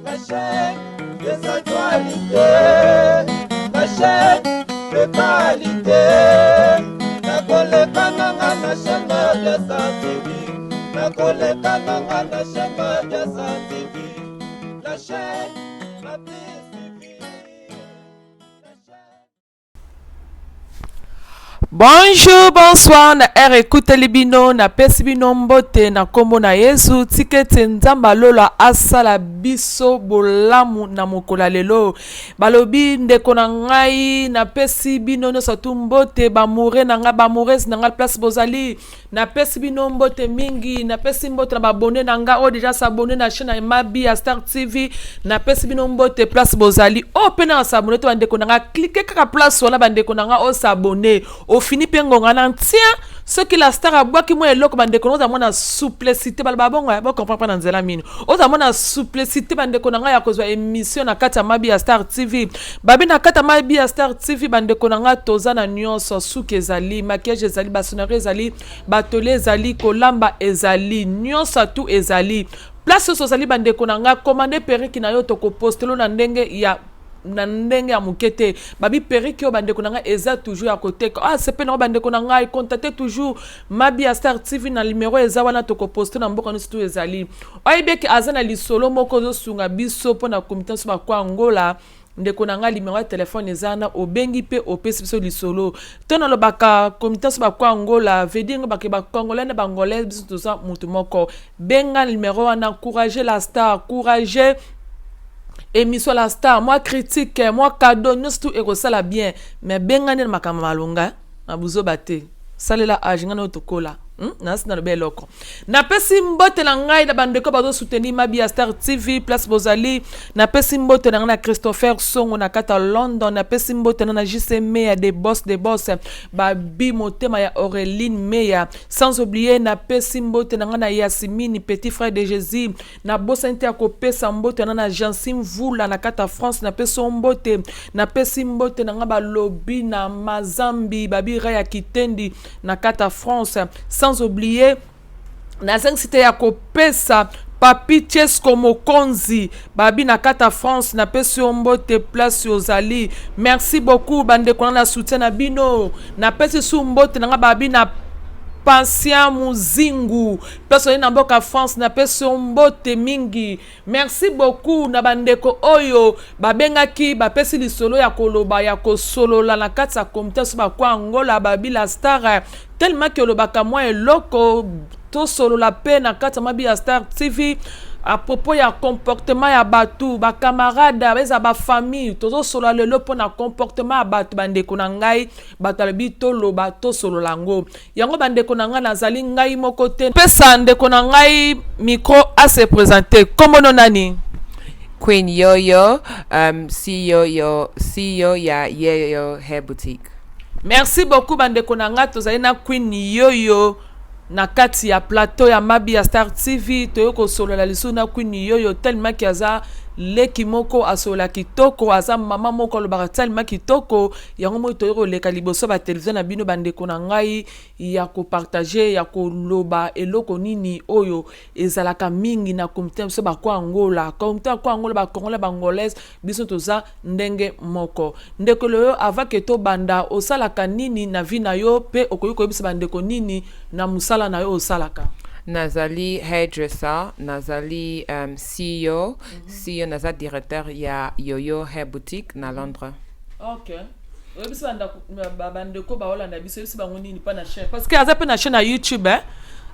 La chaîne des actualités, la chaîne de qualité. Nakoleka nanga na chaîne Madiasa TV. Nakoleka nanga na chaîne Madiasa TV. La chaîne la plus suivie. La chaîne. Bonjour, bonsoir na heure ekuteli bino, napesi bino mbote na nkombo na Yesu. Tika ete Nzambe alola asala biso bolamu na mokolo ya lelo. Balobi ndeko na ngai, napesi bino nyonso tu mbote, bamoure na ngai, bamourese na ngai, place bozali, napesi bino mbote mingi. Napesi mbote na babone na ngai oyo deja s'abonne na chaîne ya Mabi ya Star TV. Napesi bino mbote place bozali. Oyo mpe na s'abonne te, bandeko na ngai, clique kaka place wana, bandeko na ngai, oyo s'abonne, ofini mpe ngonga na ntia. Soki la star abwaki mwa eloko, bandeko na, oza mwana souplicité, baloba bongo, bocomprendre mpa na nzela mino, oza mwana souplicité, bandeko na ngai, ya kozwa émission na kati ya Mabi ya Star TV. Babi na kati ya Mabi ya Star TV, bandeko na ngai, toza na nyonso: suki ezali, maquillage ezali, basonnerie ezali, batole ezali, kolamba ezali, nyonso tu ezali. Place nyonso ozali, bandeko na ngai, commande perruque na yo, tokopostelo na ndenge ya moke te. Babi perruque oyo, bandeko na ngai, eza toujours ya koteka. Ah, sepe nango, bandeko na ngai, contacte toujours Mabi ya Star TV na numero eza wana, tokoposte na mboka nyonso tu ezali. Oyebi eke aza na lisolo moko ozosunga biso mpo na komite nyonso bakwa Angola. Ndeko na ngai, numero ya telefone eza wana, obengi mpe opesi biso lisolo. To nalobaka komite nyonso bakwa Angola, veut dire bake bacongolais na bangolais, biso toza motu moko. Benga numero wana, encourage la star, courage émission la star, mwa critique, mwa cadeau, nyonso tu ekosala bien. Mais benga nde na makambo malonga, na buzoba te. Salela age ngai na oyo tokola. Nasi naloba eloko. Napesi mbote na ngai na bandeko bazosoutenir Mabi ya Star TV place bozali. Napesi mbote na ngai na Christopher Songo na kati ya London. Napesi mbote na na JC Meya de Boss de Boss, babi motema ya Auréline Meya. Sans oublier, napesi mbote na ngai na Yasimini, petit frère de Jésus. Nabosani te ya kopesa mbote na na Jansi Mvula na kati ya France. Napesi yo mbote. Napesi mbote na ngai, balobi na Mazambi, babi ra ya Kitendi na kati ya France. Sans oublier, nazangisi te ya kopesa Papi Chesco Mokonzi, babi na kati ya France, napesi yo mbote place ozali. Merci beaucoup, bandeko na na soutien na bino. Napesi su mbote na nga, babi na Patient Muzingu, place ozali na mboka France, napesi yo mbote mingi. Merci beaucoup na bandeko oyo babengaki, bapesi lisolo ya koloba, ya kosolola na kati ya komite so bakwa Angola. Babi la star, tellement ke olobaka mwa eloko, tosolola mpe na kati ya Mabi ya Star TV à propos ya comportement ya bato, bacamarade, eza bafamille. Tozosolola lelo mpo na comportement ya bato. Bandeko na ngai, bato alobi toloba, tosolola yango yango. Bandeko na ngai, nazali ngai moko te. Pesa ndeko na ngai micro, ase présente. Kombo no nani? Queen Yoyo, CEO, yo, CEO ya Yoyo Hair Boutique. Merci beaucoup, bandeko na ngai. Tozali na Queen Yoyo na kati ya plateau ya Mabi ya Star TV. Toyei kosolola lisusu na Queen Yoyo, tellement aza leki moko asolola kitoko, aza mama moko alobaka tellement kitoko. Yango moi toyei koleka liboso batelevizio na bino, bandeko na ngai, ya kopartage, ya koloba eloko nini oyo ezalaka mingi na komite na biso bakwa Angola. Komite bakwa Angola, bacongolais, bangolaise, biso toza ndenge moko. Ndeko loyo, avant ke tobanda, osalaka nini na vie na yo, mpe okoki koyebisa bandeko nini na mosala na yo osalaka? Nazali hairdresser, nazali CEO, CEO, naza directeur ya Yoyo Hair Boutique na Londres. Ok, oyebisi bandeko baolanda biso, oyebisi bango nini mpa na chaîne? Parce que aza mpe na chaîne ya YouTube, eh?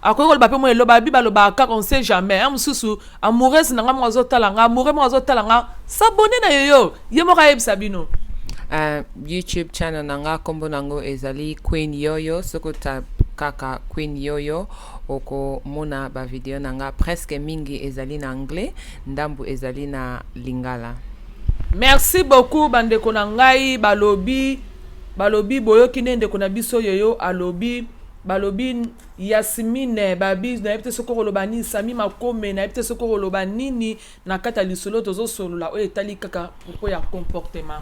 Akoki koloba mpe mo eloba abi balobaka kaka, on sait jamais. Ya mosusu amoureuse na nga moko azotala nga, amoureux moko azotala nga, s'abonne na yoyo, ye moko ayebisa bino. YouTube channel na nga, nkombo nango ezali Queen Yoyo. Soki ota kaka Queen Yoyo, okomona bavideo na nga. Presque mingi ezali na anglais, ndambu ezali na lingala. Merci beaucoup, bandeko na ngai. Balobi boyoki nde ndeko na biso yoyo alobi. Balobi Yasmine, babi nayebi te soki okoloba nini. Sami Makome, nayebi te soki okoloba nini na kati ya lisolo tozosolola oyo etali kaka propos ya comportement.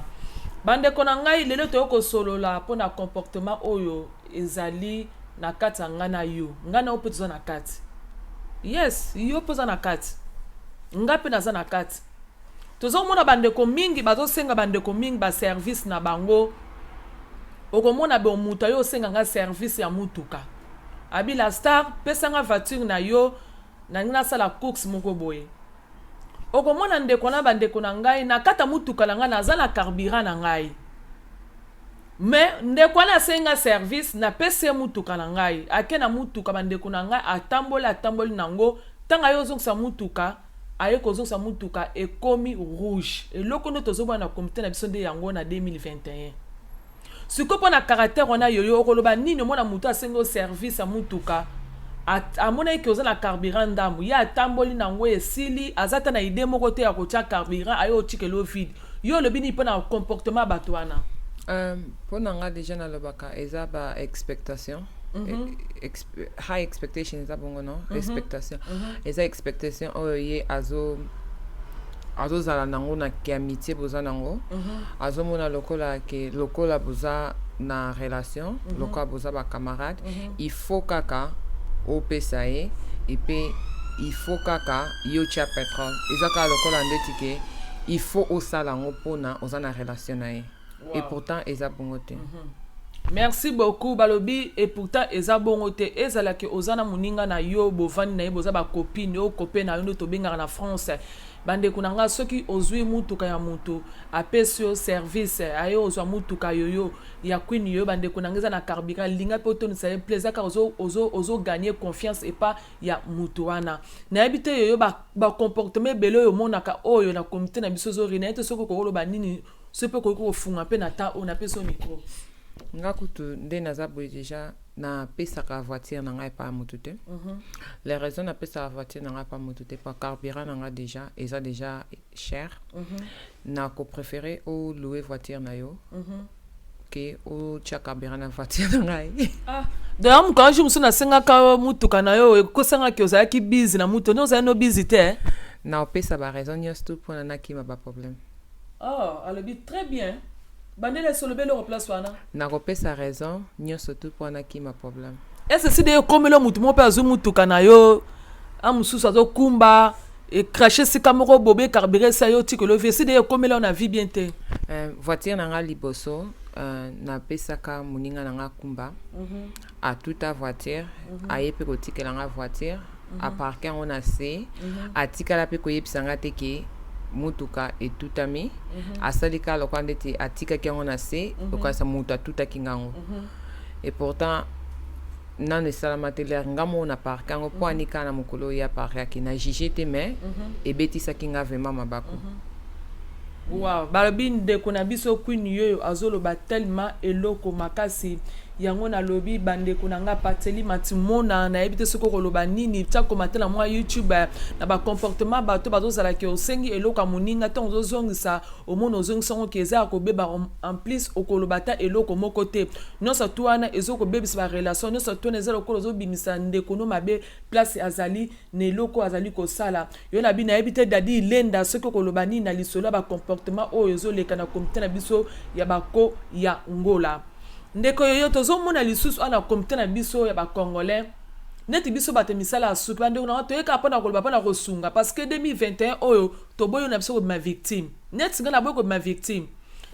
Bandeko na ngai, lelo toyei kosolola mpona comportement oyo ezali na kati ya ngai na yo. Ngai na yo mpe toza na kati. Yes, yo mpe oza na kati, ngai mpe naza na kati. Tozomona bandeko mingi bazosenga bandeko mingi baservice na bango. Okomona bo moto ayo osenga nga service ya mutuka, abi la star, pesanga voiture na yo, nalingi nasala course moko boye. Okomona ndeko na bandeko na ngai, na kati ya mutuka na ngai naza na carburant na ngai, mais ndeko wana asengi nga service, napesi ye mutuka na ngai, ake na mutuka, bandeko na ngai, atamboli, atamboli nango. Ntango aye ozongisa mutuka, aye kozongisa mutuka ekomi rouge. Eloko nde tozomona na comité na biso nde yango na 2021. Sikoyo mpo na caractère wana, yoyo, okoloba nini? Omona motu asengi o service ya mutuka, amonaki ke oza na carburant ndambu, ye atamboli nango esili, aza ta na idée moko te ya kotia carburant, aye otikela o vide. Yo olobi nini mpo na comportement ya bato wana? Mpo na nga, déjà nalobaka eza ba expectation, high expectation eza bongo, no? Expectation eza expectation oyo ye azozala nango na amitié boza nango. Azomona lokola ke lokola boza na relation, lokola boza bacamarade, il faut kaka opesa ye, epe il faut kaka yo tia pétrole. Eza kaka lokola ndeti ke il faut osala yango mpona oza na relation na ye. Et pourtant eza bongo te. Merci beaucoup. Balobi et pourtant eza bongo te. Ezalaki oza na moninga na yo, bovandi na ye, boza bacopine, oyo copain na yo nde tobengaka na France. Bandeko na nga, soki ozwi mutuka ya motu, apesi yo service, aye ozwa mutuka yoyo ya Queen Yoyo, bandeko na nga, eza na carburant, linga mpe otondisa ye plaisir, kaka ozogagner confiance epa ya motu wana. Nayebi te, yoyo, bacomportement ebele oyo omonaka oyo na comité na biso ozori, nayebi te soki okokoloba nini, soki mpe okoki kofunga mpe na ta oyo napesi yo micro. Nga kutu nde naza boye, déjà napesaka voiture na ngai epai ya motu te. Les raisons napesaka voiture na ngai epai ya motu te, pa carburant na ngai déjà eza déjà cher. Nakopréféré olouer voiture na yo ke otia carburant na voiture na ngai. Ah, d'ailleurs mokolo jour mosusu nasengaka mutuka na yo, ekosangaki ozalaki busy na mutu nde ozali no busy te, eh? Na opesa baraison nyonso tu mpona nakima baproblème. Oh, alobi très bien. Bandele esolobi eloko place wana. Nakopesa raison nyonso tu mpona nakima problème. Ese si de ekomeli motu moko mpe azwi mutuka na yo, a mosusu azokumba, ecracher esika moko bobe, carburant esa yo, tikelo vie, esi de ekomeli yo na vie bien te? Voiture na nga liboso, napesaka moninga na nga kumba. Atuta voiture, aye mpe kotikela nga voiture, aparquer yango na se, atikala mpe koyebisa nga te ke mutuka etutami. Asali kaka lokola ndeti atikaki yango na se, lokola moto atutaki ngango. Et pourtant nano esalama te. Lere nga moko na parquer yango mpo ani kaka na mokolo oyo aparkaki, na juge te, mais ebetisaki nga vraiment mabaku. Wow, balobi ndeko na biso Queen Yoyo azoloba tellement eloko makasi. Yango nalobi, bandeko na nga, pateli matimona, nayebi te soki okoloba nini. Tia commentaire na mwa YouTube na bacomportement bato bazozalaki. Osengi eloko ya moninga, ntango ozozongisa, omona ozongisa yango ke eza ya kobeba. En plus okoloba ata eloko moko te. Nyonso tu wana ezokobebisa barelation. Nyonso tu wana eza lokola ozobimisa ndeko no mabe place azali na eloko azali kosala yo. Na bino, nayebi te, Dadi Ilenda, soki okoloba nini na lisolo ya bacomportement oyo ezoleka na comité na biso ya bako ya Ngola. Ndeko Yoyo, tozomona lisusu awa na comité na biso ya bacongolais, neti biso bato misala ya suki, bandeko nanga, toyekaka mpona koloba, mpona kosunga, parce que 2021 oyo toboyi na biso kobima victime. Neti ngai naboyi kobima victime.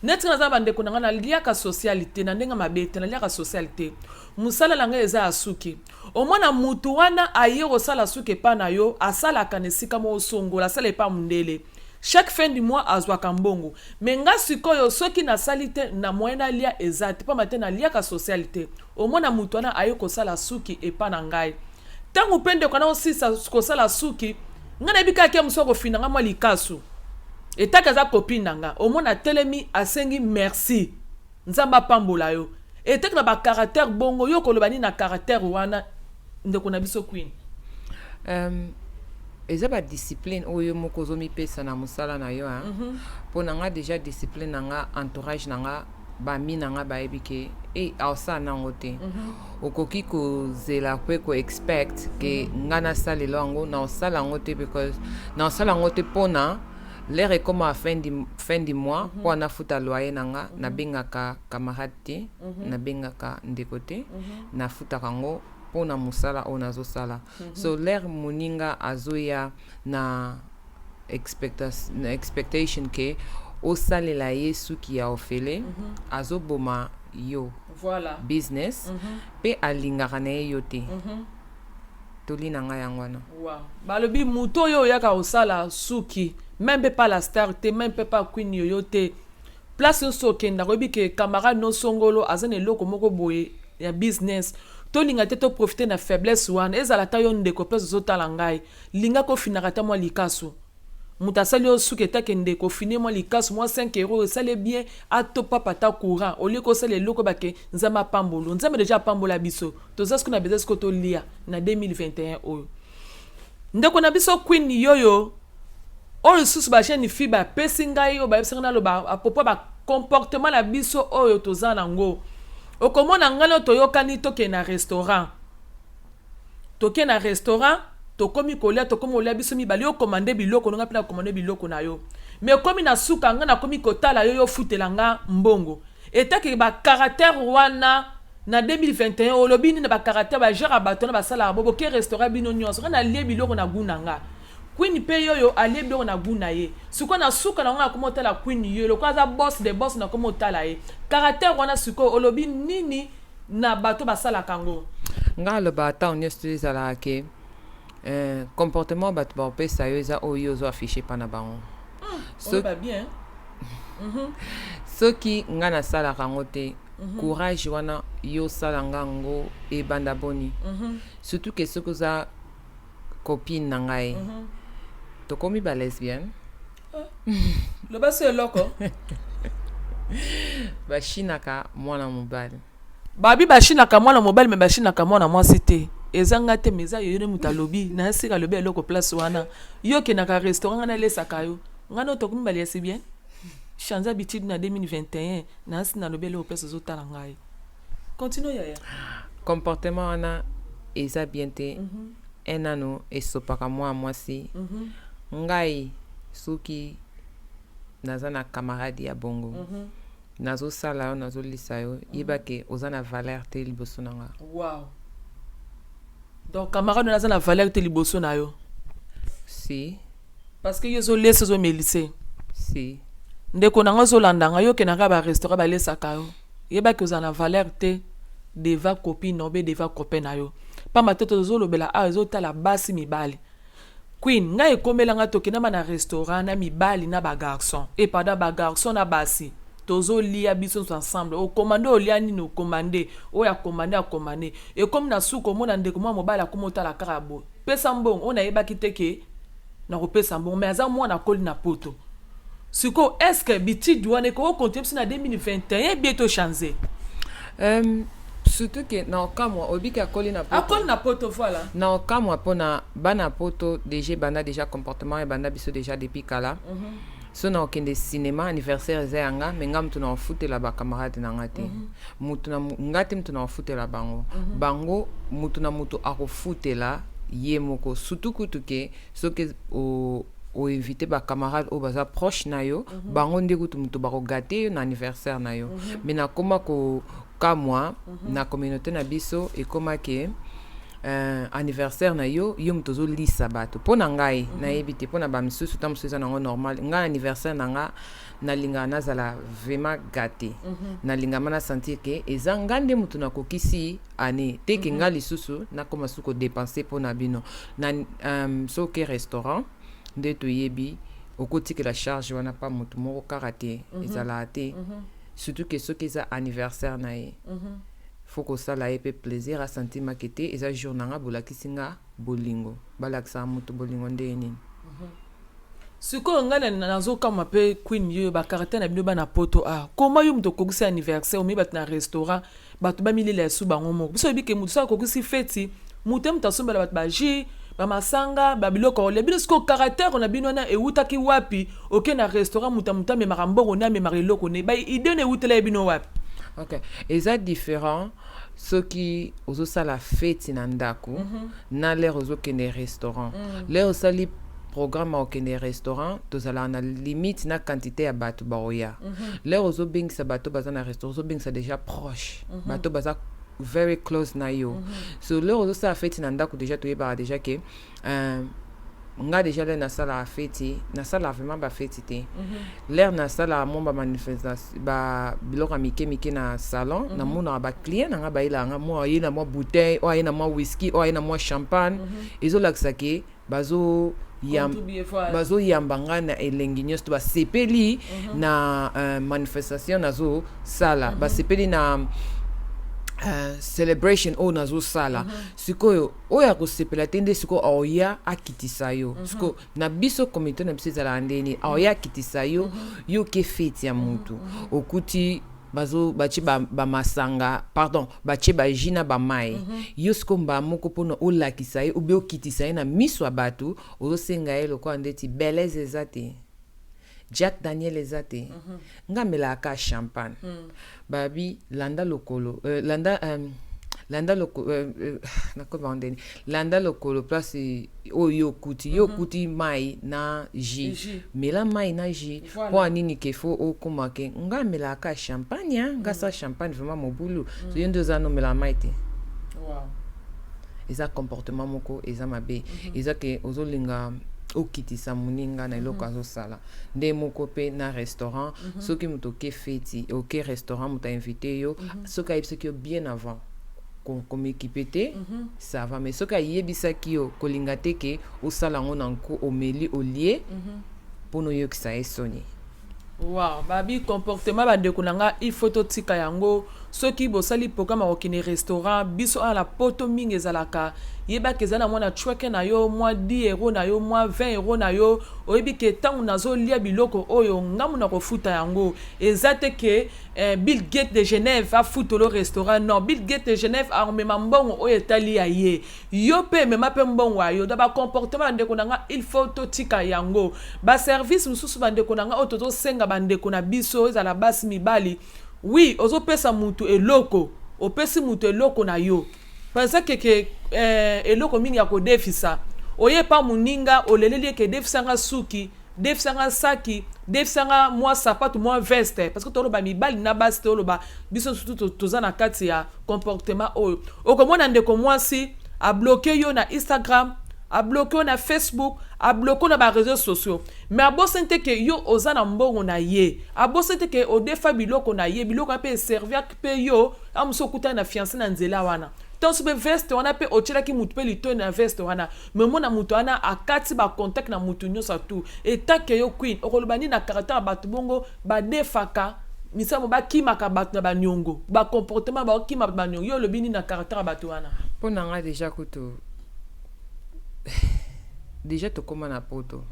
Neti ngai naza na bandeko na ngai, naliaka social te na ndenge mabe te, naliaka social te. Mosala na ngai eza ya suki. Omona mutu wana aye kosala suki epa na yo, asalaka na esika moko songola, asala epa mundele, chaque fin du mois azwaka mbongo. Mais nga sikoyo soki nasali te, na moyen nalia eza te, pamba te naliaka social te. Omona mutu wana aye kosala suki epa na ngai, ntango mpe ndeko wana osisa kosala suki, ngai nayebi kaka ke mosu akofina nga mwa likasu etaki aza copine na nga. Omona atelemi, asengi merci, Nzambe apambola yo. Etaki na bacaractère bongo, yo koloba nini na caractère wana, ndeko na biso Queen? Eza badiscipline oyo yo moko ozomipesa na mosala na yo. Mpo na nga, déjà discipline na nga, entourage na nga, bami na nga bayebi ke e aosala nango te. Okoki kozela mpe koexpect ke nga nasalela yango, naosala yango te, because naosala yango te mpona l'heure ekoma fin du mois mpo nafuta loyer na nga. Nabengaka camarade te, nabengaka ndeko te, nafutaka yango mpona mosala oyo nazosala. So l'heure moninga azoya na Expectation ke osalela ye suki ya ofele, azoboma yo business mpe alingaka na ye yo te. Toli na ngai yango wana. Wow. Balobi moto oyo oyaka kosala suki, même mpe pa la star te, même mpe pa Queen Yoyo te, place nyonso okendaka, oyebi ke camarade no songolo aza na eloko moko boye ya business. Tolinga te toprofite na faiblesse wana. Ezala ata yo ndeko, place ozotala ngai, linga kofinaka ata mwa likasu. Moto asali yo suki, etake ndeko, ofini mwa likasu, mwa 5 euro, esali bien, atopapa ata courant. Olie kosala eloko bake Nzambe apambolo. Nzambe deja apambola biso, toza sikoyo na besoin sikoyo tolia na 2021 oyo. Ndeko na biso Queen Yoyo, oyo lisusu bajeune fille bapesi ngai, oyo bayebisi ngai naloba à propos bacomportement na biso oyo toza nango. Okomona ngai oyo toyokani, tokende na restaurant, toke na restaurant, tokomi kolia, tokomi kolia biso mibale. Yo komande biloko na nga, mpe nakomande biloko na yo, mais ekomi na suka, ngai nakomi kotala yo, yo futela nga mbongo. Etake bacaractère wana na 2021, olobi nini na bacaractère, bagenre ya bato wana basalaka bo? Boke restaurant bino nyonso, ngai nalie biloko na gu na nga, Queen mpe yoyo alie biloko na gu na ye. Sikoyo na suka na ngo, nakomi otala Queen yo lokola aza boss de boss, nakomi otala ye. Caractère wana sikoyo, olobi nini na bato basalaka yango? Ngai aloba ntango nyonso to ezalaka ke comportement bato bakopesa yo eza oyo yo ozo affiche mpa na bango. Oloba bien. Soki ngai nasalaka yango te, courage wana yo osala nga yango ebanda boni? Surtout ke soki oza copine na ngai, tokomi balesbienne. Loba so eloko. Bashinaka mwana mobali. Babi bashinaka mwana mobali, me bashinaka mwana mwasi te. Eza nga te, me eza yoyo nde moto alobi. Nayasika alobi eloko place wana. Yo okendaka restaurant, ngai nalesaka yo, ngai no tokomi baliasi bien. Change habitude na 2021. Nayasi nalobi eloko place ozotala ngai. Continue, yaya. Comportement wana eza bien te. Nano esopaka mwana mwasi. Ngai soki naza na camarade ya bongo, nazosala yo, nazolisa yo, yeba ke oza na valeur te liboso na nga. Wow, donc camarade wana aza na valeur te liboso na yo? Si. Parce que yo ozolesa, ozomelise. Si. Ndeko na nga ozolanda nga, yo okendaka barestaurant, balesaka yo, yebaki ozala na valeur te devant copine na obe devant copain na yo, pamba te tozolobela awa ezotala basi mibali. Queen, ngai ekomelanga, tokendama na restaurant na mibali na bagarçon e pardon, bagarçon na basi, tozolia biso nyonso ensemble. Okomande, olia nini, okomande oyo, akomande, akomande. Ekomi na suka, omona ndeko mwa mobali akómi otala kaka boye, pesa mbongo. Oyo nayebaki te ke nakopesa mbongo, mais aza mwana akoli na Poto. Sikoyo, est ce que bitide wana ekoki continue biso na 2021 bien tochange? Surtout ke na okamwa, obiki akoli na Poto. Akoli na Poto, voilà. Na okamwa mpona bana Poto déjà ebanda déjà comportement ebanda biso déjà depuis kala. So na okende cinéma, anniversaire eza ya nga, me nga mutu na ofutela bacamarade na nga te. Mutu na nga te mutu na ofutela bango. Bango mutu na mutu akofutela ye moko. Surtout kutu ke soki oinvite bacamarade oyo baza proche na yo, bango nde kutu moto bakogate yo na anniversaire na yo. Me nakoma kokamwa na communauté na biso, ekoma ke anniversaire na yo, yo moto ozolisa bato. Mpo na ngai, nayebi te mpo na bamisusu, ta mosusu eza nango normal. Ngai anniversaire na nga, nalingaka nazala vraiment gâté. Nalingama na sentir ke eza nga nde moto nakokisi année te, ke nga lisusu nakoma su kodepense mpo na bino. Na soki restaurant nde toyebi, okotikela charge wana pa motu moko kaka te, ezalaka te. Surtout ke soki eza anniversaire na ye, faut kosala ye mpe plaisir, asentir make te eza jour na nga, bolakisi nga bolingo. Balakisaka moto bolingo ndenge nini? Sikoyo ngai nazokamwa mpe Queen yo, bacaractère na bino bana Poto. A koma yo moto okokisi anniversaire, omei bato na restaurant, bato bamilela esu bango moko. Biso oyebi ke moto so akokisi feti, moto ye moto asombela bato bajus, bamasanga, babiloko ya kolia. Bino sikoyo, caractère na bino wana ewutaki wapi? Oke na restaurant, moto ya moto amemaka mbongo ne, amemaka eloko ne, baidée na ewutela ye bino wapi? Ok, eza différent. Soki ozosala feti na ndako na l'heure ozokende restaurant, l'heure osali programme ya kokende restaurant, tozalaka na limite na quantité ya bato baoya. L'heure ozobengisa bato baza na restaurant, ozobengisa déjà proche, bato baza very close na yo. So l'heure ozosala feti na ndako, déjà toyebaka déjà ke Nga déjà l'heure nasalaka feti, nasalaka vraiment bafeti te. L'heure nasalaka mwa bamanifestation, biloko ya mike mike na salon, namonaka baclient na nga bayelaka nga, mwa aye na mwa bouteille oyo, aye na mwa whisky oyo, aye na mwa champagne. Ezolakisa ke bazoyamba ngai na elengi nyonso to basepeli na manifestation nazosala, basepeli na celebration oyo nazosala. Sikoyo oyo akosepela te nde sikoyo aoya akitisa yo. Sikoyo na biso, communauté na biso ezalaka ndeni, aoya akitisa yo. Yo ke feti ya mutu, okuti bazo batie bamasanga, pardon, batie bajus na bamai. Yo sikoyo mbala moko mpona olakisa ye obe okitisa ye na miso ya bato, ozosenga ye lokola ndeti Baileys eza te, Jack Daniel eza te. Nga amelaka ka champagne. Babi landa lokolo, landa lokolo, nakoba ndeni, landa lokolo place oyo yo okuti, yo okuti mai na jus, mela mai na jus. Mpo nini ke fo okóma ke nga amelaka ka champagne? Nga sa champagne vraiment mobulu. So yo nde oza nomela mai te. Eza comportement moko eza mabe. Eza ke ozolinga okitisa moninga na eloko azosala. Nde moko mpe na restaurant, soki moto oke feti, oke restaurant, moto ainvite yo, soki ayebisaki yo bien avant komikipe te, ça va. Mais soki ayebisaki yo kolinga te ke osala yango na nko, omeli, olie mpona oyokisa ye soni. Wow, babi comportement, bandeko na nga, il faut totika yango. Soki bosali programme ya kokende restaurant, biso awa na Poto mingi ezalaka, yebaka eza na mwa na tracker na yo, mwa 10 € na yo, mwa 20 € na yo. Oyebi ke ntango nazolia biloko oyo, ngambu na kofuta yango. Eza te ke Bill Gates de Genève afutolo restaurant. Non, Bill Gates de Genève akomema mbongo oyo etali ya ye, yo mpe emema mpe mbongo ya yo. Da bacomportement, bandeko na nga, il faut totika yango. Baservice mosusu, bandeko na nga, oyo tozosenga bandeko na biso, ezala basi, mibali, oui, ozopesa mutu eloko, opesi mutu eloko na yo parce que eloko mingi ya kodefisa, oye pa moninga, oleleli eke edefisanga suki, defisanga saki, defisanga mwa sapatu, mwa veste, parce que toloba mibali na basi, toloba biso surtout toza na kati ya comportement oyo. Okomona ndeko mwasi abloquer yo na Instagram, abloquer yo na Facebook, abloquer yo na baréseaux sociaux, mais abosani te ke yo oza na mbongo na ye, abosani te ke odefa biloko na ye, biloko wana mpe eserviaki mpe yo. Amosu okutani na fiancé na nzela wana, ntanso mpe veste wana mpe otielaki mutu mpe litoi na veste wana, me omona mutu wana akati bacontact na mutu nyonso atu etake yo. Queen, okoloba nini na caractère ya bato bongo badefaka misamo, bakimaka bato na baniongo, bacomportement bakokima bato baniongo? Yo olobi nini na caractère ya bato wana? Mpo na nga déjà kutu, déjà tokóma na Poto,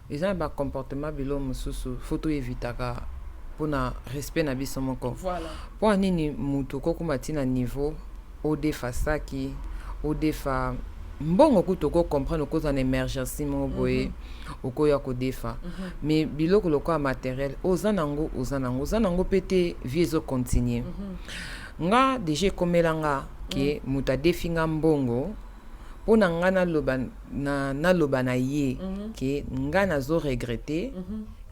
eza na bacomportement, biloko mosusu fo toevitaka mpona respect na biso moko. Mpo nini motu okokóma ntina niveau odefa saki, odefa mbongo? Kutu okocomprendre, okozala na emergency moko boye, okoya kodefa. Mais biloko lokola matériel, oza nango, oza nango, oza nango mpe te, vie ezocontinue. Nga déjà ekomela nga ke moto adefi nga mbongo, mpo na nga naloba na, naloba na ye ke nga nazoregretter.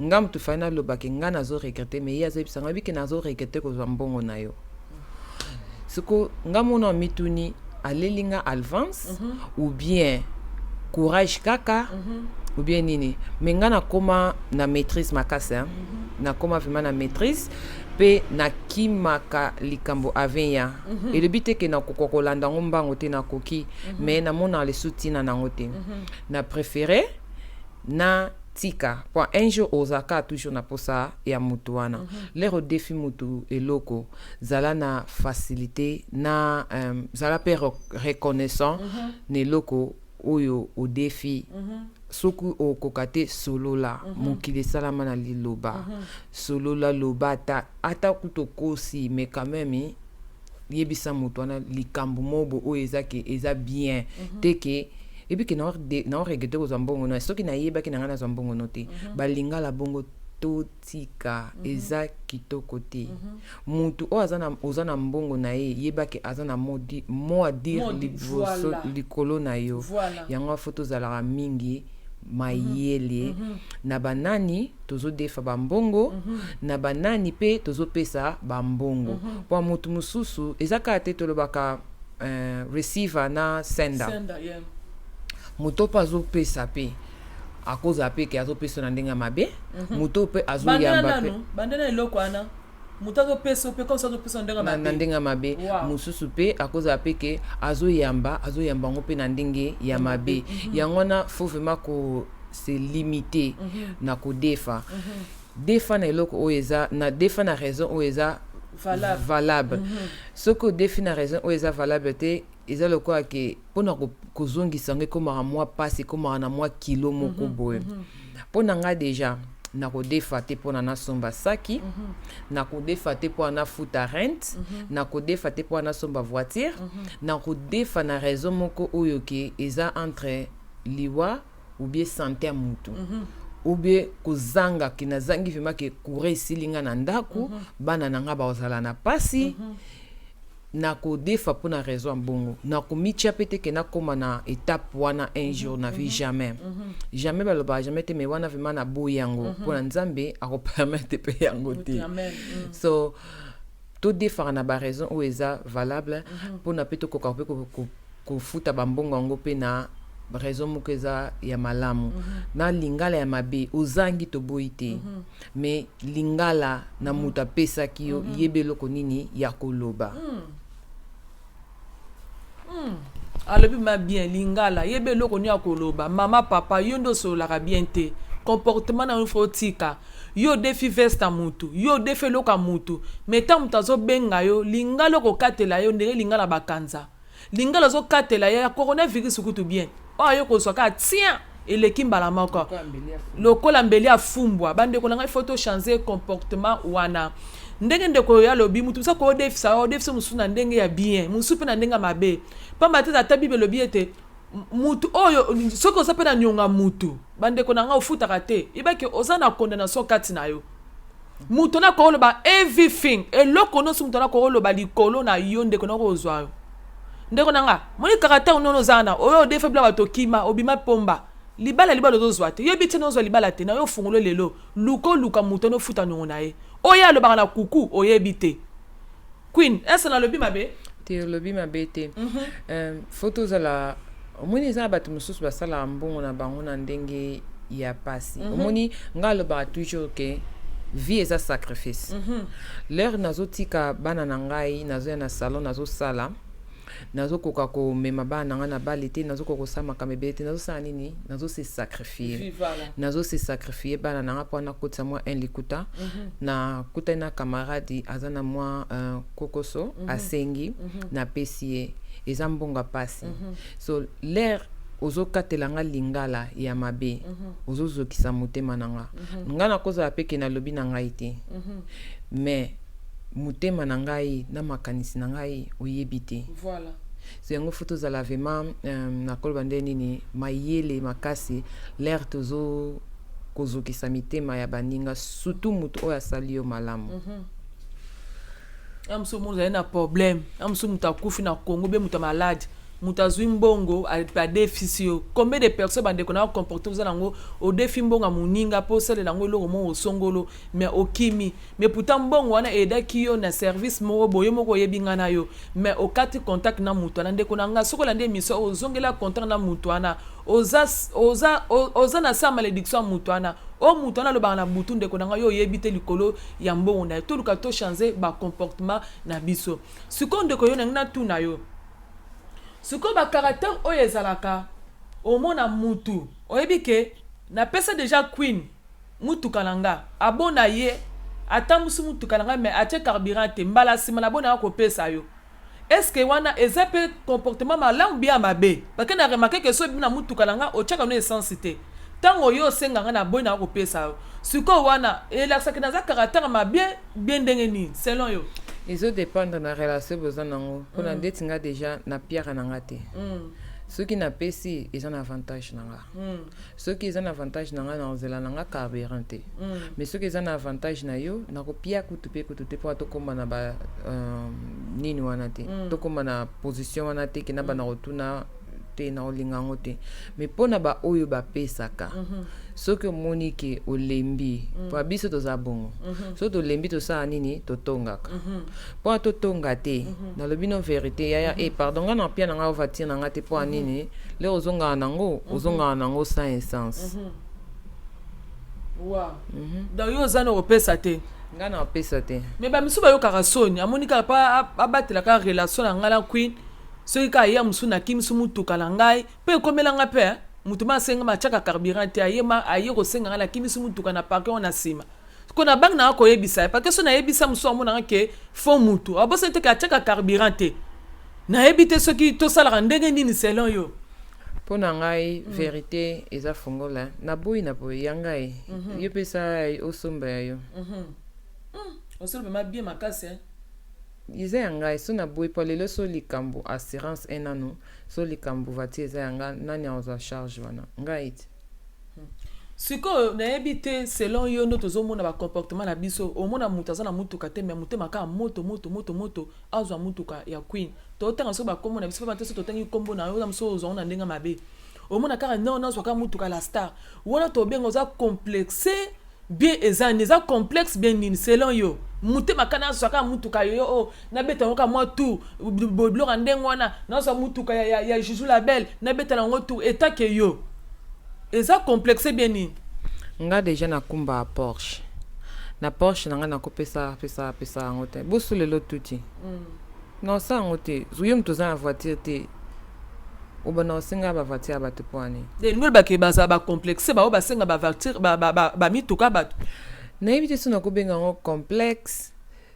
Nga moto fai naloba ke nga nazoregretter, mais ye azoyebisa nga bike nazoregretter kozwa mbongo na yo. Siko nga mona mituni, aleli nga avance ou bien courage kaka ou bien nini? Mais nga nakóma na maîtrise makasi, hein? Nakóma vraiment na maîtrise mpe nakimaka likambo aven ya elobi te ke nakoka kolanda yango mbango te, nakoki, mais namonaka lesu ntina nango te. Na préféré na tika, po un jour ozalaka toujours na posa ya motu wana. L'heure odefi motu eloko, zala na facilité na zala mpe reconnaissant na eloko oyo odefi. Soki okoka te, solola. Mokili esalama na liloba. Solola, loba, ata kutu okosi, mais quand même yebisa moto wana likambo moko oyo eza ke eza bien te, ke epi ke naoregretter kozwa mbongo no. Soki nayebaki na ngai nazwa mbongo no te. Balingala bongo totika, eza kitoko te. Mutu oyo aza na, oza na mbongo na ye, yebaki aza na mot à dire liboso likolo na yo. Yango afo tozalaka mingi mayele na banani tozodefa bambongo, na banani mpe tozopesa bambongo, mpo motu mosusu eza kaka te tolobaka receiver na sender. Sender, yeah. Moto mpe azopesa mpe akozala mpe ke azopesa na ndenge ya mabe. Moto mpe azoyamba mpe bandena eloko wana, moto azopesa mpe comme ça azopesa na ndenge na mabe. Ndenge ya mabe. Mosusu mpe akozala mpe ke azoyamba yango mpe na ndenge ya mabe. Yango wana faut vraiment ko se limiter na kodefa. Defa na eloko oyo eza na, defa na raison oyo eza valable. Valable. Soki odefi na raison oyo eza valable te, eza lokola ke mpona kozongisa yango ekomaka mwa mpasi, ekomaka na mwa kilo moko boye. Mpo na nga déjà, nakodefa te mpona nasomba saki, nakodefa te mpona nafuta rent, nakodefa te mpona nasomba voiture. Nakodefa na raison moko oyo ke eza entre liwa ou bien santé ya mutu, ou bien kozanga, ke nazangi vraiment, ke courant esili nga na ndako, bana na nga bazala na pasi. Nakodefa mpo na raison ya bongo. Nakomitia mpe te ke nakóma na étape wana un jour na vie. Jamais, jamais. Balobaka jamais te, mais wana vraiment naboyi yango, mpo na Nzambe akopermettre mpe yango te. Amen. So todefaka na baraison oyo eza valable, mpona mpe tokoka mpe kofuta bambongo yango mpe na raison moko eza ya malamu. Na lingala ya mabe, ozangi, toboyi te, mais lingala na moto apesaki yo, yeba eloko nini ya koloba. Alobi ma bien, lingala, yeba eloko nini ya koloba. Mama, papa, yo nde osololaka bien te. Comportement na yo faut otika. Yo odefi veste ya mutu, yo odefi eloko ya mutu, mais ntango moto azobenga yo, lingala okokatela yo ndenge lingala bakanza, lingala ozokatela ye ya coronavirus kutu bien oyo ayo kozwa kaka tien, eleki mbala moko lokola mbeli afumbwa. Bandeko na ngai, faut tochange comportement wana. Ndenge ndeko oyo alobi, mutu mosusu akodefisa yo, odefisa mosusu na ndenge ya bien, mosusu mpe na ndenge ya mabe, pamba te ata Bible elobi ete mutu oyo, soki oza mpe na nionga mutu, bandeko na ngai, ofutaka te, yebaki oza na condamnation kati na yo. Moto na koloba everything, eloko nyonso moto na koloba likolo na yo, ndeko na kozwa yo. Ndeko na nga, moni kaka ntango nono oza wana, oyo odefa bila bato, okima, obima pomba libala, libala ozozwa te, yebi te nozwa libala te na yo. Ofungolo lelo, luka, oluka moto wana, ofuta niongo na ye oyo alobaka na kuku, oyebi te. Queen, ese nalobi mabe? Te, olobi mabe te. Faut tozala, omoni, eza na bato mosusu basalaka mbongo na bango na ndenge ya pasi. Omoni, ngai alobaka toujours ke vie eza sacrifice. L'heure nazotika bana na ngai, nazoya na salon, nazosala, nazokoka komema bana na ngai na bale te, nazokoka kosala makambo ebele te. Nazosala nini? Nazose sacrifier. Nazose sacrifier bana na ngai mpo nakotisa mwa un likuta. Nakutani na camarade aza na mwa kokoso, asengi, napesi ye, eza mbongo ya pasi. So l'heure ozokatela nga lingala ya mabe, ozozokisa motema na nga. Nga nakozala mpe ke nalobi na ngai te, mais motema na ngai na makanisi na ngai, oyebi te. So yango faut tozala vraiment, nakoloba nde nini, mayele makasi l'heure tozo kozokisa mitema ya baninga, surtout moto oyo asali yo malamu. Ya mosusu omoni ozali na problème, ya mosusu moto akufi na Congo, be moto ya malade, moto azwi mbongo, adefisi yo. Combien de personnes, bandeko na comporte oza nango, odefi mbongo ya moninga mpo osalela yango eloko moko osongolo, mais okimi, mais pourtant mbongo wana eyedaki yo na service moko boye moko oyebi nga na yo, mais okati contact na moto wana. Ndeko na nga, soki olandi émission oyo, ozongela contact na moto wana. Oza na sa malédiction ya moto wana, oyo moto wana alobaka na butu. Ndeko na ngai, yo oyebi te likolo ya mbongo na ye. Toluka tochange bacomportement na biso. Sikoyo, ndeko, yo nangi natuna yo sikoyo, bacaractère oyo ezalaka, omona mutu oyebi ke napesa déjà Queen mutuka na nga, abona ye, atambusi mutuka na ngai, mais atie carburant te, mbala nsima nabona ya kopesa yo, est-ce wana eza mpe comportement malamu bia mabe? Parce que na remarquer ke so oyebi na mutuka na nga otiaka no essence te, ntango oyo osenga nga na boyi na kopesa yo. Sikoyo wana elakisaki naza caractère mabe bien ndenge nini, selon yo? Ezodépendre na relation boza nango. Mpona ndeti nga déjà napiaka na nga te. Soki napesi, eza na avantage na nga. Soki eza na avantage na nga, nakozela na nga carburant te. Mais soki eza na avantage na yo, nakopia kutu mpe kutu te, mpo tokóma na ba nini wana te, tokóma na position wana te ke na bana kotuna. Te, na olinga yango te. Mais mpona baoyo bapesaka, soki omoni ke olembi, po biso toza bongo, soki tolembi, tosala nini? Totongaka. Mpona totonga te, nalobi no vérité, yaya, e pardon, nga na pia na nga voiture na nga te. Mpo ya nini? Lero ozongaka nango, ozongaka nango sans essence. Wa donc yo oza na kopesa te? Nga na opesa te. Mais bamisu bayokaka soni, amoni kaka mpa abatela kaka relation na ngai na Queen. Soki kaka ye mosusu nakimisi mutuka na ngai, mpe ekomelanga mpe motu ma asenga matiaka carburant te, aye ma aye kosenga ngai, nakimisi mutuka na parking oyo na nsima ko na banque nanga koyebisa ye, parce que so nayebisa mosusu, amonanga ke fo mutu abosani te ke atiaka carburant te. Nayebi te soki tosalaka ndenge nini selon yo. Mpo na ngai, vérité eza fongola. Naboyi na boye ya ngai, yo pesa osomba ya yo. Osolo vraiment bien makasi, hein? Eza ya ngai. So naboyi, mpo lelo so likambo assurance e nanu, so likambo voiture eza ya nga, nani azwa charge wana? Ngai te. Sikoyo nayebi te selon yo nde tozomona bacomportement na biso. Omona moto aza na mutuka te, mais motema kaka moto moto moto moto, azwa mutuka ya Queen. Totanga soki bakombo na biso pamba te, so totangi nkombo na yo, oza mosu ozwango na ndenge mabe. Omona kaka non, nazwa kaka mutuka la star wana. Tobenga oza complexe bien? Eza nini? Eza complexe bien nini selon yo? Motema kaka nazwa kaka mutuka yo oyo, nabeta yango kaka mwa tour, biloko ya ndenge wana, nazwa mutuka ya Juju Label, nabeta yango tour etake yo. Eza complexe bien nini? Nga déjà nakumba Porsche. Na Porsche na ngai nakopesa pesa pesa yango te. Boso lelo tuti naosala yango te. Yo moto oza na voiture te, obanda kosenga bavoiture ya bato mpo ani? Elingi olobake bazala bacomplexe, bao basenga bavoiture, bamituka bato? Nayebi te so nakobenga yango complexe,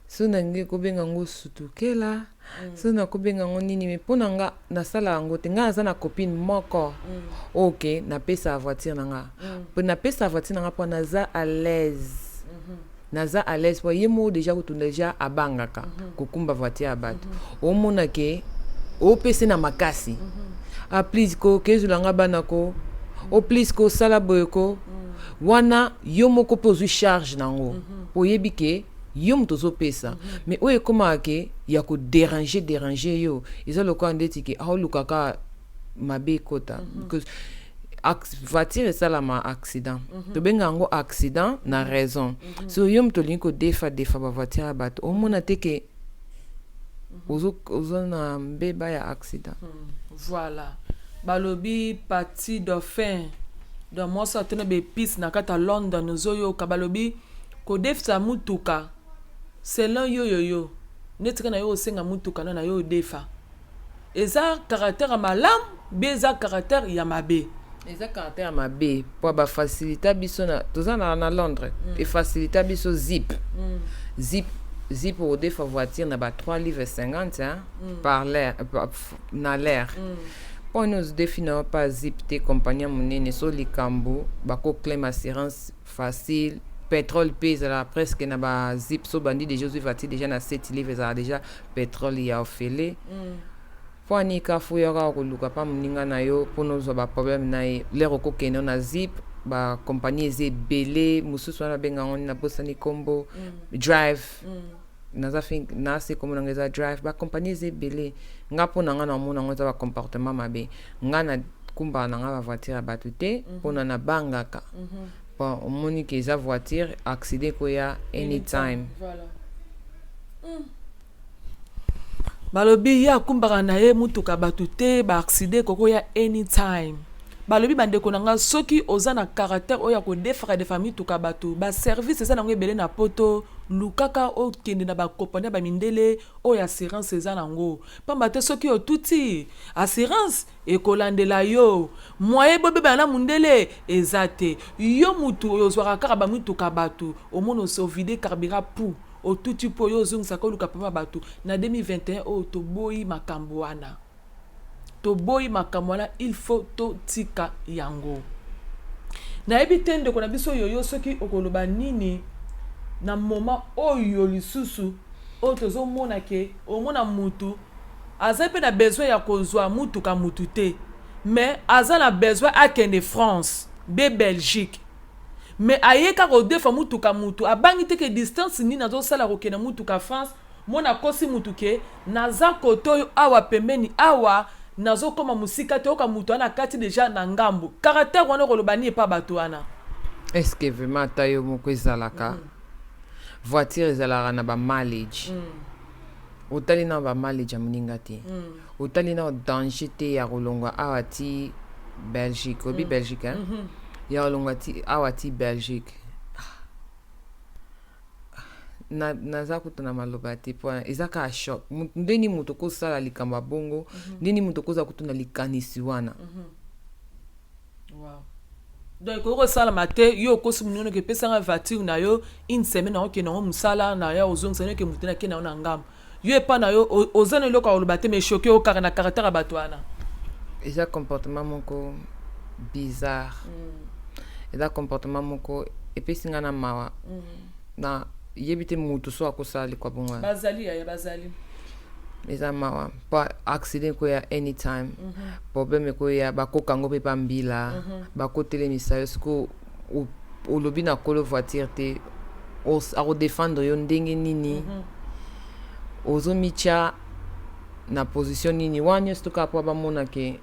so nalingi kobenga yango sutukela, so nakobenga yango nini. Mais mpo na nga, nasala yango te. Nga naza na copine moko oyo napesa voiture na nga. Mpo napesa voiture na nga, mpo naza à l'aise, naza à l'aise mpo ye moko déjà kotunda déjà abangaka kokumba voiture ya bato. Omona ke opese na makasi, ah please ko kezwela nga bana ko, o please kosala boye ko wana. Yo moko mpe ozwi charge nango, oyebi ke yo moto ozopesa. Mais oyo ekomaka ke ya kodéranger déranger yo, eza lokola ndeti ke aolukaka mabe ekota, because voiture esalama accident, tobenga yango accident na raison. So yo moto olingi kodefa defa bavoiture ya bato, omona te ke oza na mbeba ya accident. Voilà, balobi Pati Dauphin, donc mwasi atona baépice na kati ya London. Ozoyoka balobi kodefisa mutuka. Selon yo, yoyo neti ka na yo osenga mutuka na yo odefa, eza caractère ya malamu be eza caractère ya mabe? Eza caractère ya mabe, mpo bafacilita biso na toza na Londres, efacilita biso Zip, Zip, Zip. Odefa voiture na ba 3 livres 50, hein, par l'air, na l'air. Mpo nini ozodefi na yo pa Zip te? Compagnie ya monene, so likambo bakoclaim assurance facile. Pétrole mpe ezalaka presque na bazip. So bandi déjà ozwi voiture déjà na 7 livres, ezalaka déjà pétrole ya ofele. Mpo ani kafu yo kaka koluka mpa moninga na yo mpona ozwa baproblème na ye? Lere okokende na Zip, bacompagnie eza ebele. Mosusu wana babenga yango nini? Nabosani nkombo. Drive, naza fi nase kombo nango eza Drive. Bacompagnie eza ebele. Nga mpo na nga, namona yango eza bacomportement mabe. Nga nakumbaka na nga bavoiture ya bato te, mpona nabangaka. Bon, omoni ke eza voiture, accident ekoya anytime. Voilà. Balobi ye akumbaka na ye mutuka bato te, baaccident ekokoya anytime. Balobi bandeko na nga, soki oza na caractère oyo ya kodefaka defa mituka bato, baservice eza nango ebele na Poto. Lukaka okende na bakompani ya bamindele oyo assurance eza nango, pamba te soki otuti, assurance ekolandela yo. Moyen bobebana na mundele eza te. Yo mutu oyo ozwaka kaka bamituka bato, omona ovide carburant pu otuti, mpo oyo ozongisaka oluka pema bato. Na 2021 oyo toboyi makambo wana, toboyi makambo wana, il faut totika yango. Nayebi te ndeko na biso yoyo soki okoloba nini na moment oyo lisusu oyo tozomona ke omona mutu aza mpe na besoin ya kozwa mutuka mutu te, mais aza na besoin akende France be Belgique, mais aye kaka odefa mutuka mutu, abangi te ke distance nini azosala kokende mutuka France. Mona akosi mutu ke naza kote oyo awa pembeni awa. Nazokoma mosika te, oyoka moto wana akati deja na ngambo. Caractère wana, okoloba nini epa bato wana? Est ce que vraiment, ata yo moko, ezalaka voiture ezalaka na bamileage? Otali na bamileage ya moninga te. Otali na danger te ya kolongwa awa ti Belgique. Oyebi Belgique, hein? Ya kolongwa ti awa ti Belgique. Naza kuta na maloba te, mpo eza kaka choc. Ndeni moto okosala likambo ya bongo? Ndeni moto okozala kutu na likanisi wana? Wow. Donc ekoki kosalama te. Yo okosi moniono ke epesanga voiture na yo une semaine, nakokende yango mosala na ya ozongisa noke motu nakende yango na ngambo. Yo epa na yo oza na eloko ya koloba te, mais choqué yo kaka na caractère ya bato wana. Eza comportement moko bizarre. Eza comportement moko epesi nga na mawa. Na yebi te motu so akosala likwa bongo wana. Bazali, yaya, bazali. Eza mawa, mpo accident ekoya anytime. Problème ekoya, bakoka yango mpe bambila bakotelemisa yo. Sikoyo olobi na kolo voiture te, akodefendre yo ndenge nini? Ozomitya na position nini wana nyonso to kaka mpo bamona ke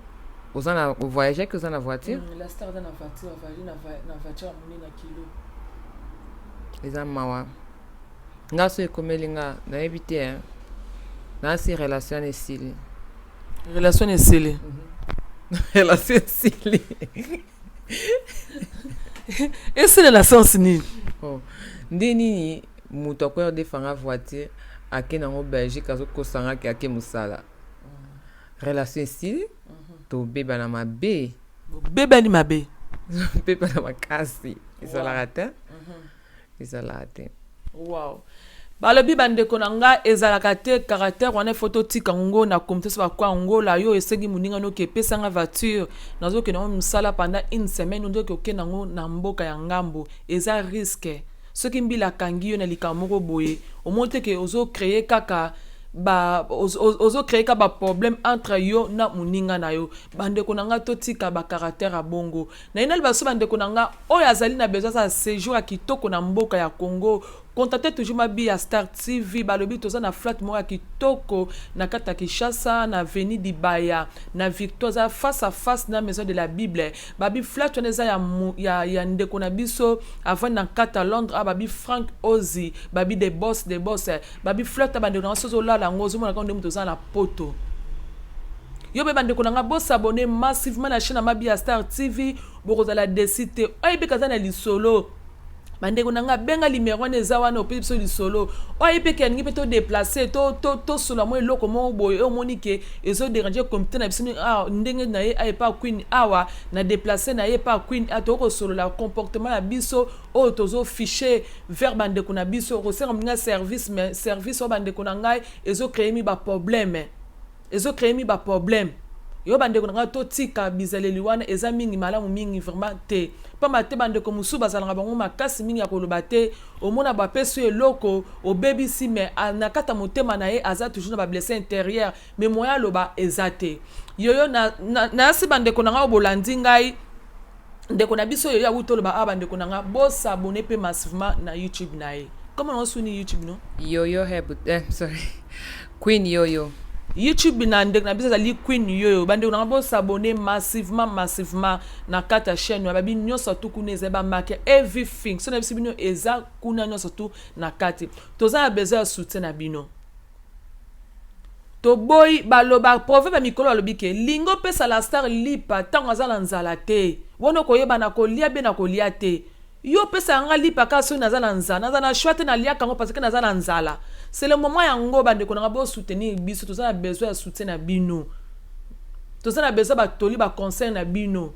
oza na ovoyageaki, oza na voiture? La star aza na voiture, avali na voiture ya monene na kilo. Eza mawa. Nga so ekomeli nga, nayebi te, hein. Nasi relation wana esili. Relation esili. Relation esili. Esili na sens nini? Oh. Nde nini moto akoya odefanga voiture, ake nango Belgique, azokosanga ke ake mosala? Relation esili, tobebana mabe. Bobebani mabe. Tobebana makasi. Ezalaka te, ezalaka te. Wow. Balobi, bandeko na nga, ezalaka te. Caractère wana ifo totika yango na comité. So bakwa yango la yo esengi moninga noki epesanga voiture, nazokende yango mosala pendant une semaine, ndoki okende yango na mboka ya ngambo, eza risque. Soki mbila akangi yo na likambo moko boye, omoni te ke ozocréer kaka ba ozocréer kaka baproblème entre yo na moninga na yo. Bandeko na nga, totika bacaractère ya bongo. Na ye naloba so, bandeko na nga, oyo azali na besoin aza séjour ya kitoko na mboka ya Congo, contacte toujours Mabi ya Star TV. Balobi toza na flat moko ya kitoko na kati ya Kinshasa, na avenue Dibaya na Victoire, eza face à face na Maison de la Bible. Babi flat wana eza ya ndeko na biso avandi na kati ya Londres, a babi Frank Ozi, babi de boss de boss. Babi flat ya bandeko na nga, so ozolala yango, ozomona kaka nde moto oza na poto. Yo mpe, bandeko na nga, bos'abonner massivement na chaîne ya Mabi ya Star TV, bokozala déçus te. Oyebi aza na lisolo, bandeko na nga, benga numéro wana eza wana, opesi biso lisolo. Oyo ayebi ke alingi mpe todéplacer, tosola mwa eloko moko boye oyo omoni ke ezodéranger comité na biso ndenge na ye ayepa Queen awa na déplace na ye pa Queen, tokosolola comportement na biso oyo tozofiche vers bandeko na biso. Kosenga moninga service, mais service oyo, bandeko na ngai, ezocréer mi baproblème, ezocréer mi baproblème. Yo, bandeko na ngai, totika bizaleli wana, eza mingi malamu mingi vraiment te. Pamba te bandeko mosusu bazalaka bango makasi mingi ya koloba te. Omona bapesi yo eloko, obebisi, mais na kati ya motema na ye aza toujours na bablessé intérieur, mais moyen aloba eza te. Yoyo nayasi, bandeko na ngai oyo bolandi ngai, ndeko na biso yoyo awuti oloba awa. Bandeko na ngai, bos'abonner mpe massivement na YouTube na ye. Comment nango suni YouTube no? Yoyo Hebu, eh, sorry, Queen Yoyo. YouTube na ndeko na biso ezali Queen Yoyo. Bandeko na nga, bos'abonner massivement, massivement na kati ya chaîne oyo. Babi nyonso tu kuna ezali bamarke, everything. So na biso bino eza kuna nyonso tu na kati. Toza na besoin ya soutien na bino. Toboyi baloba proverbe ya mikolo, balobi ke lingi opesa la star lipa ntango aza na nzala te, wana okoyeba na kolia be na kolia te. Yo opesa yanga lipa kaka soki naza na nzala, naza na choix te, naliaka yango parce que naza na nzala. C'est le moment yango, bandeko nanga, bosoutenir biso. Toza na besoin ya soutien na bino, toza na besoin batoli, baconseil na bino.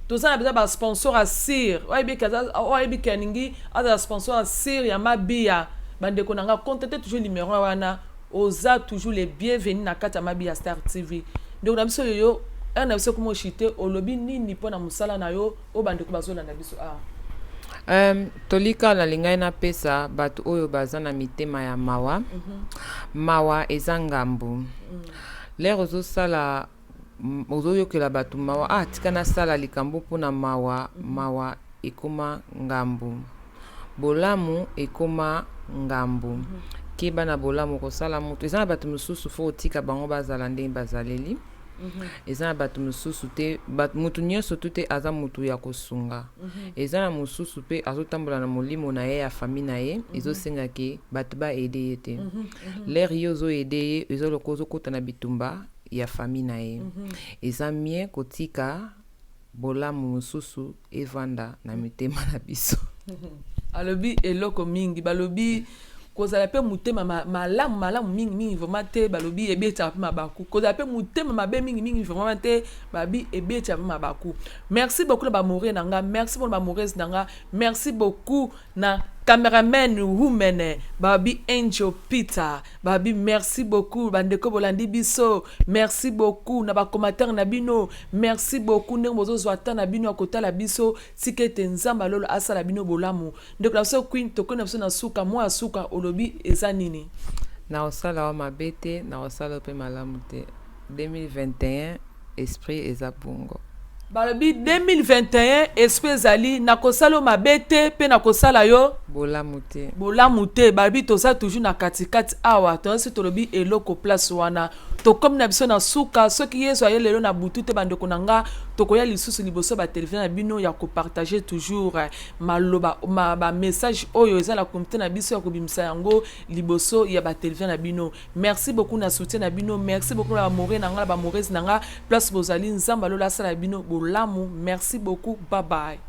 Toza na besoin basponsor asir oyo ayebi ke alingi azala sponsor asir ya Mabiya. Bandeko na nga, contacte toujours numéro wana, oza toujours les bienvenus na kati ya Mabiya Star TV. Ndeko na biso yoyo, ere na biso komo chite, olobi nini mpo na mosala na yo oyo bandeko bazolanda biso awa? Tolika nalingai napesa bato oyo baza na mitema ya mawa. Mawa eza ngambu. Lere ozosala, ozoyokela bato mawa, ah, tika nasala likambo mpona mawa. Mawa ekoma ngambu, bolamu ekoma ngambu. Keba na bolamu kosala moto. Eza na bato mosusu, fo otika bango bazala ndenge bazaleli. Eza na bato mosusu te, mutu nyonso tu te aza mutu ya kosunga. Eza na mosusu mpe azotambola na molimo na ye ya famille na ye, ezosenga ke bato baaider ye te. L'heure ye ozoaider ye, eza lokola ozokota na bitumba ya famille na ye. Eza mieux kotika bolamu mosusu evanda na mitema na biso. Alobi eloko mingi. Balobi kozala mpe motema malamu malamu mingimingi vraiment te, balobi ebetaka mpe mabaku. Kozala mpe motema mabe mingimingi vraiment te, babi ebetaka mpe mabaku. Merci beaucoup na baamoureux na nga, merci beaucoup na baamoureuse na nga, merci beaucoup na cameraman women, babi Angel Peter, babi merci beaucoup. Bandeko bolandi biso, merci beaucoup na bacommentaire na bino, merci beaucoup ndenge bozozwa ata na bino ya kotala biso. Tika ete Nzambe alolo asala bino bolamu. Ndeko na biso Queen, tokoi na biso na suka mwa ya suka, olobi eza nini? Na kosala wa mabe te, na kosala mpe malamu te. 2021, esprit eza bongo. Balobi 2021, esprit ezali nakosala yo mabe te mpe nakosala yo bolamu te. Bolamu te. Balobi toza toujours na katikati awa, toyasi tolobi eloko place wana. Tokomi na biso na suka. Soki Yesu aye lelo na butu te, bandeko na nga, tokoya lisusu liboso ya batelevizio na bino ya kopartager toujours maloba bamessage oyo eza na komite na biso ya kobimisa yango liboso ya batelevizio na bino. Merci beaucoup na soutien na bino, merci beaucoup na baamoureux na nga, na baamoureuse na nga, place bozali. Nzambe alola asala bino bolamu. Merci beaucoup, bye bye.